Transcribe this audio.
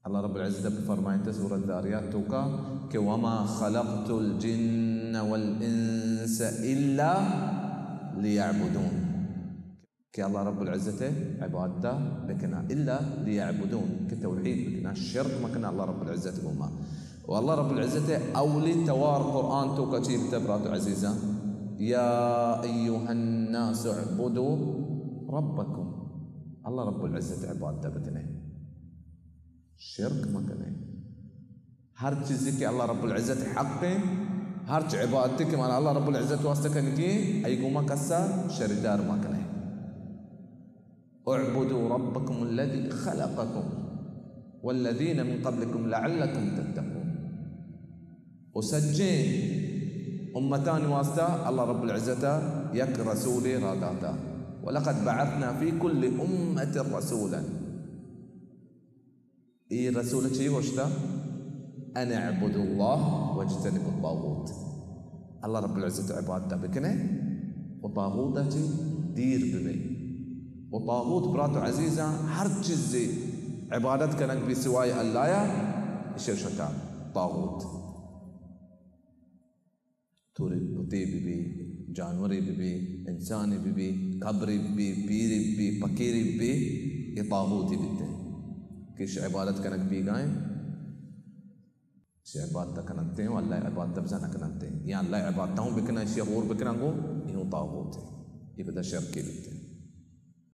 اللہ رب العزت فرمائیت سورۃ الذاریات توکا کہ وما خلقت الجن والانس الا لیعبدون، کہ اللہ رب العزت عبادت بکنا، الا لیعبدون، کہ توحید بکنا، شرک مکنا اللہ رب العزت گوما۔ و اللہ رب العزت اولی توار قرآن توکا چی بتا برات عزیزاں؟ یا ایها الناس اعبدوا ربکم، اللہ رب العزت عبادت بکنے، شرک مکنے۔ ہر چیزے کہ اللہ رب العزت حق ہے، ہر چ عبادتے کہ مانا اللہ رب العزت واسطہ کنگی، ای گوما کسا شریدار مکنے۔ اعبدوا ربکم الذی خلقکم والذین من قبلکم لعلکم تتقون۔ و سجیں امتانی واسطہ اللہ رب العزت یک رسول را داتا، ولقد بعثنا فی کل امة رسولا۔ اے رسول چی گوشتا؟ ان اعبدوا اللہ واجتنبوا الطاغوت۔ اللہ رب العزت عبادت بکنے و طاغوت چی دیر ببے۔ و طاغوت برات و عزیزاں ہر چیزے عبادت کنگ بی سوائے اللہ یا، اشی شتا طاغوت۔ تورے بتے ببی، جانورے ببی، انسانے ببی، قبرے ببی، پیرے ببی، پکیرے ببی، اے طاغوتے بیتے کہ اش عبادت کنگ بیگائیں، اش عبادت کننتے و اللہ عبادت بزا نہ کننتے، یا اللہ عبادت ہوں بکنا، اشی ہور بکنا گو، اے ہوں طاغوتے، اے پدا شرکے بیتے۔